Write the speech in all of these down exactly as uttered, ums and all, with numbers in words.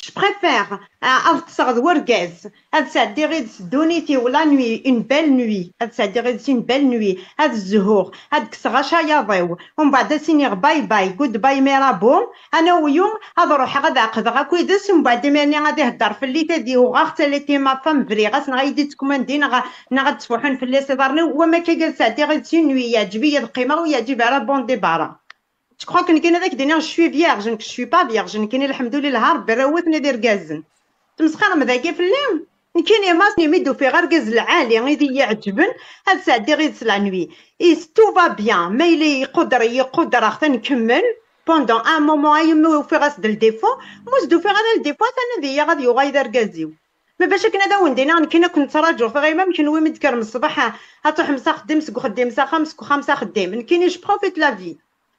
Je préfère, ah, ad ṭṭseɣ d wergaz, ad sɛeddiɣ yid-s ddunit-iw la nuit, une belle nuit, ad sɛeddiɣ yid-s une belle nuit, ad zhuɣ, ad kkseɣ acayaḍ-iw, umbeɛd ad s-iniɣ bye bye, goodbye, merci beaucoup, ana uyu, ad ruḥeɣ ad ɛeqdeɣ akk yid-s, umbeɛd imir-nni ad ihedder fell-i, ad i-, uɣeɣ-tt, elle était ma femme, briɣ-as, neɣ ad yi-d-ittkemmandi, neɣ, neɣ ad ttfuḥun fell-as iḍarren-iw, wama akka ad sɛeddiɣ yid-s une nuit, yeɛǧeb-iyi ad qqimeɣ, ur yeɛǧib ara, bon départ. Tu crois que nekkini ad ak-d-iniɣ je suis vierge, nekk je suis pas vierge, nekkini lḥemdulillah Rebbi rawiten d irgazen. Tmesxirem dagi fell-i? Nekkini ma s-nimi d-ufiɣ argaz lɛali i d iyi-iɛeǧben, ad sɛeddiɣ yid-s la nuit. Et tout va bien, ma yella iquder-iyi, iquder-aɣ-t ad nkemmel pendant un moment, ay imi ufiɣ-as-d le défaut, ma ur s-d-ufiɣ ara le défaut, atan ad iyi-yaɣ ad yuɣal d argaz-iw. Ma bac akken ad awen-d-iniɣ, nekkini ad ken-ttṛaǧuɣ tɣimam, kenwi mi d-tekkrem ṣṣbeḥ, ad truḥem s axeddim, seg uxeddim s axxam, seg uxxam s axeddim. Nekkini je profite la vie.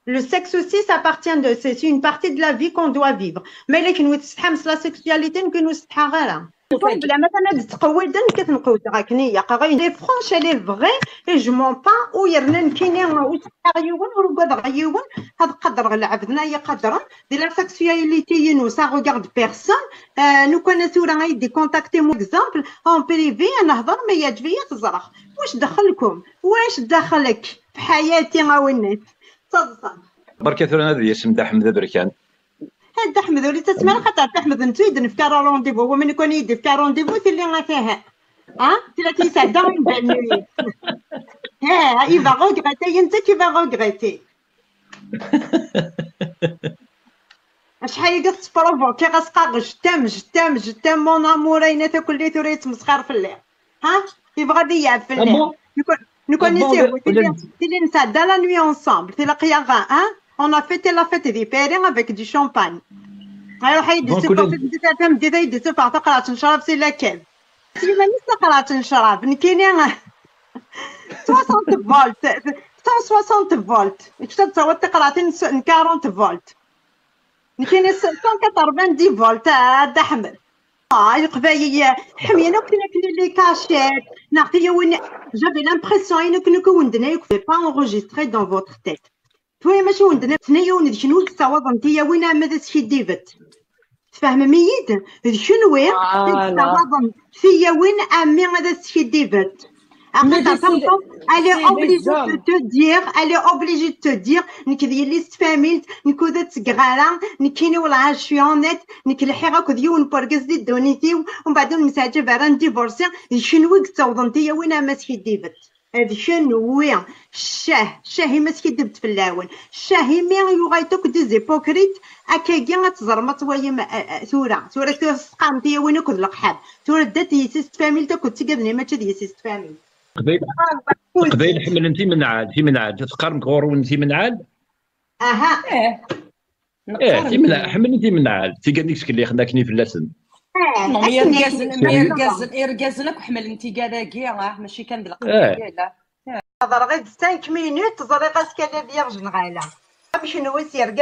Le sexe aussi, ça appartient de, c'est c'est une partie de la vie qu'on doit vivre. Ma yella kenwi tessetḥam s la sexualité, nekkini ur ssetḥaɣ ara. Bon, bla ma tama d-ttqewwiden, nekk ad ten-qewwdeɣ akken i ilaq. Elle est franche, elle est vraie, et je mens pas, u yerna nekkini ur ssetḥaɣ yiwen, ur ugadeɣ yiwen, ad qadreɣ lɛebd-nni i yi-qadren, di la sexualité-inu, ça regarde personne. Euh, lukan tura ay d-ikontakti, par exemple, en privé, ad nehder, ma yeɛǧeb-iyi ad t-ẓreɣ. Wac dxelkum? Wac dxelk fi ḥayati a winnat? Taḍsa. Berka tura ad yasem Dda Ḥmed Aberkan. Hey, Dda Ḥmed, ur yettasem ara, xaṭer Dda Ḥmed nettu i d-nefka rendez-vous. Wama nekkni i d-nefka rendez-vous, tili ata ha. Ha? Tili ad yesɛedda une belle nuit. Ha, il va regretter, yenta qui va regretter. Acḥal i tettprovokiɣ, as qqareɣ je t'aime, je t'aime, je t'aime, mon amour, ayen takelli tura yettmesxir fell-i. Ha? Yebɣa ad iyi-iɛef fell-i. Ah bon? Nekkni, nekkni ah bon, tili, tili nesɛedda la nuit ensemble, tilaq-yaɣ, ha? On a fêté la fête des Péris avec du champagne. Aruḥ ay d-isuffeɣ tameddit, tameddit ay d-isuffeɣ taqerɛet n ccrab si la cave. Sliman, is taqerɛet n ccrab, nekkini soixante volts, cent soixante volts. Kečč ad tesɛuḍ tiqerɛetin n quarante volts. Nekkini cent quatre-vingt-dix volts, a Dda Ḥmed. Ah, Leqbayel ḥemmlen akk akken les cachettes, neɣ tiyawin. J'avais l'impression ayen akken akk i wen-d-nniɣ, vous pouvez pas enregistrer dans votre tête. Tura mačči wen-d-nniɣ, tenna yiwen d kenwi i yettawaḍen tiyawin arma d askiddibet. Tfehmem-iyi-d? D kenwi i yettawaḍen tiyawin armi ad askiddibet. Axaṭer tameṭṭut, elle est obligée de te dire, elle est obligée de te dire, nekk d yelli-s n tfamilt, nekk ur d ttgeɣ ara, nekkini wellah je suis honnête, nekk lḥiɣ akked yiwen n wergaz di ddunit-iw, umbeɛd ur nemseɛǧab ara, ndibursi, d kenwi i yettawḍen tiyawin arma skiddibet. D kenwi. Ccah, ccah imi askiddibet fell-awen. Ccah imi yuɣal akk des hypocrites. Akkagi ad teẓrem, ad twalim, eh, eh, tura. Tura, tura teqqarem tiyawin akked leqḥab. Tura ddat yessi-s n tfamilt akked tigadin, mačči d yessi-s n tfamilt. Qbayl, Qbayl ḥemmlen timenɛal, timenɛal. Teqqarem ɣur-wen timenɛal? Aha. Eh, timenɛal, ḥemmlen timenɛal. Tigadin i yeskelliḥen akken i fell-asen. Eh, non, akken irgazen, irgazen, irgazen akk ḥemmlen tigad-agi, ah, mačči kan d leqbayel. Hedreɣ-d cinq minutes, ẓriɣ askal ad yerǧen ɣala. Am kenwi s yergazen.